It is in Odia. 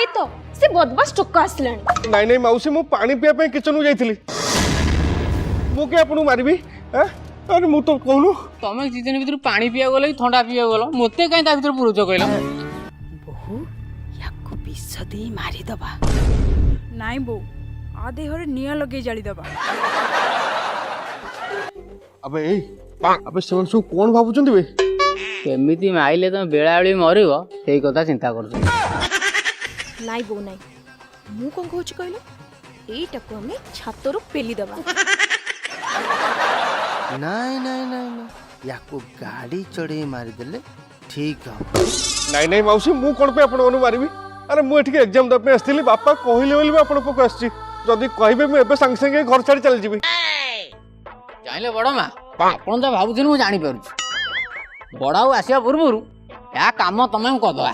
ହେଇ ତ ସେ ବଦମାସ ଟୋକା ଆସିଲାଣି। ନାଇଁ ନାଇଁ ମାଉସୀ, ମୁଁ ପାଣି ପିଇବା ପାଇଁ କିଚେନକୁ ଯାଇଥିଲି। ମୁଁ କି ଆପଣଙ୍କୁ ମାରିବି? ଆଁ? ଆରେ, ମୁଁ ତ କହୁନୁ। ତମେ କିଚେନ ଭିତରୁ ପାଣି ପିଇବାକୁ ଗଲ କି ଥଣ୍ଡା ପିଇବାକୁ ଗଲ, ମୋତେ କାହିଁ ତା ଭିତରେ ପୁରଉଛ କହିଲ? ବୋହୁ, ୟାକୁ ବିଷ ଦେଇ ମାରିଦବା। ନାଇଁ ବୋଉ, ଆ ଦେହରେ ନିଆଁ ଲଗେଇ ଜାଳିଦବା। ଆବେ ଏଇ, ଆବେ, ସେମାନେ ସବୁ କ'ଣ ଭାବୁଛନ୍ତି ବେ? କେମିତି ମାଇଲେ ତମେ ବେଳାବେଳି ମରିବ, ସେଇ କଥା ଚିନ୍ତା କରୁଛ। ନାଇଁ ବୋଉ, ନାଇଁ, ମୁଁ କଣ କହୁଛି କହିଲ? ଏଇଟାକୁ ଆମେ ଛାତରୁ ପେଲି ଦବା। ନାଇଁ ନାଇଁ ନାଇଁ ନାଇଁ, ୟାକୁ ଗାଡ଼ି ଚଢ଼େଇ ମାରିଦେଲେ ଠିକ୍ ହବ। ନାଇଁ ନାଇଁ ମାଉସୀ, ମୁଁ କ'ଣ ପାଇଁ ଆପଣମାନଙ୍କୁ ମାରିବି? ଆରେ, ମୁଁ ଏଠିକି ଏକ୍ଜାମ ଦେବା ପାଇଁ ଆସିଥିଲି। ବାପା କହିଲେ ବୋଲି ମୁଁ ଆପଣଙ୍କ ପାଖକୁ ଆସିଛି। ଯଦି କହିବେ, ମୁଁ ଏବେ ସାଙ୍ଗେ ସାଙ୍ଗେ ଘର ଛାଡ଼ି ଚାଲିଯିବି। ଜାଣିଲେ ବଡ଼ ମା, ଆପଣ ଯାହା ଭାବୁଛନ୍ତି ମୁଁ ଜାଣିପାରୁଛି। ବଡ଼ ଆଉ ଆସିବା ପୂର୍ବରୁ ଏହା କାମ ତମେ କରିଦେବା।